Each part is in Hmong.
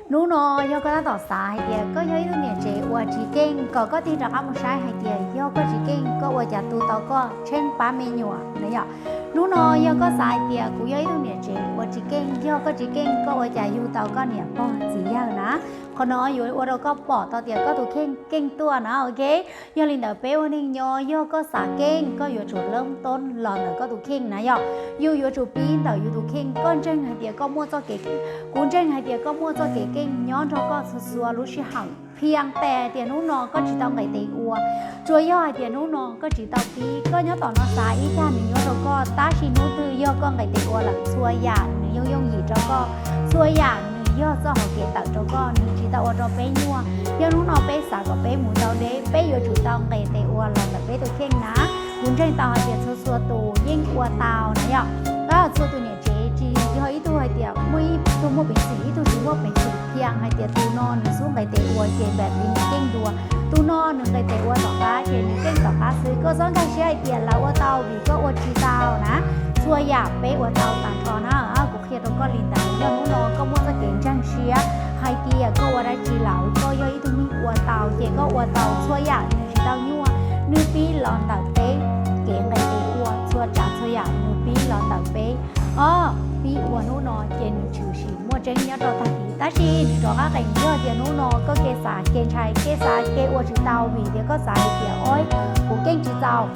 Hnub no yog koj tab tom xav hais tias koj yog ib tug niam tsev uas tsis keej, kom koj tig rov qab mus saib hais tias yog koj tsis keej koj ua cas tu tau koj tsheej pab me nyuam na yom. Hnub no yog koj xav hais tias kuv yog ib tug niam tsev uas tsis keej, yog koj tsis keej koj ua cas yug tau koj niam pog txiv yawg na. Qhov no yuav ua rau koj pom tau tias koj tus kheej keej tuaj na, ok. Yog li ntawd peb ua neeg nyob yog koj xav keej koj yuav tsum loob toob los ntawm koj tus kheej na yom. Yus yuav tsum pib ntawm yus tus kheej. Koj ntseeg hais tias koj muaj txoj kev, kuv ntseeg hais tias koj muaj txoj kev keej nyob nrog koj txhua txhua lub sij hawm. Phiaj tes tias hnub no koj tsis tau nqis tes ua, tsuas yog hais tias hnub no koj tsis tau pib. Koj nyob tom no xav ib tag nws nyob rau koj, tab sis hnub twg yog koj nqis tes ua lawm txhua yam nws yooj yooj yim rau koj, txhua yam nws yog txoj hauv kev tawm rau koj, nws tsis tau ua rau peb nyuaj. Yog hnub no peb xav kom peb mus tau deb, peb yuav tsum tau nqis tes ua los ntawm peb tus kheej na. Kuv ntseeg tau hais tias txhua txhua tus yeej ua tau na yom. Tab txhua tus niam tsev tsis yog ib tug hais tias muaj ib tug muaj peev xwm ib tug tsis muaj peev xwm, phiaj hais tias tus no nws xub nqis tes ua ces npam li nws keej dua, tus no nws nqis tes ua tom qab ces nws keej tom qab xwb. Koj txhob nkag siab hais tias lawv ua tau vim koj ua tsis tau na. Txhua yam peb ua tau tag nrho na. Kuv qhia rau koj li ntawd, yog hnub no koj muaj txoj kev ntseeg siab hais tias koj ua dab tsi lawm koj yog ib tug neeg ua tau ces koj ua tau txhua yam nws tsis tau nyuaj. Nws pib los ntawm peb kev nqis tes ua, txhua tsav txhua yam nws pib los ntawm peb. Ob, pib ua hnub no ces nws tshwm sim muaj tseeb nyob rau tag kis, tab sis nws rov qab qees yog tias hnub no koj kev xav kev ntshai kev xav kev ua tsis tau vim tias koj xav hais tias ov, kuv keej tsis txaus,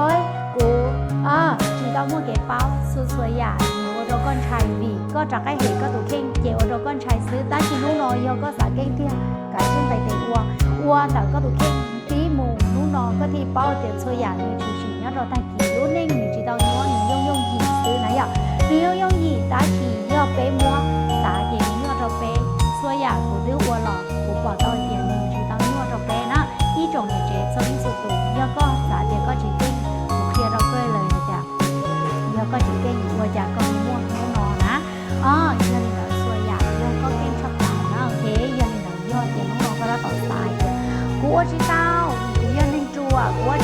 ov, kuv tsis tau muaj kev paub, txhua txhua yam nws ua rau koj ntshai vim koj rov qab hem koj tus kheej ces ua rau koj ntshai xwb. Tab sis hnub no yog koj xav keej tiag kav tsij nqis tes ua, ua ntawm koj tus kheej pib mus, hnub no koj thiaj paub tias txhua yam nws tshwm sim nyob rau tag kis. Lub neej nws tsis tau nyuaj, nws yooj yooj yim xwb na yom. Nws yooj yooj yim tab sis yog peb muab xav ces nws nyuaj rau peb. Txhua yam kuv twb ua los kuv pom tau tias nws tsis tau nyuaj rau peb na. Ib tsoom niam tsev txhua leej txhua tus, yog koj xav tias koj tsis keej, kuv qhia rau koj lawm hais tias yog koj tsis keej ua cas koj muaj hnub no na. Yog li ntawd txhua yam yog koj keej tshaj plaws na, ok. Yog li ntawd yog tias hnub no koj tab tom xav tias kuv ua tsis tau, kuv yog neeg ruam, kuv ua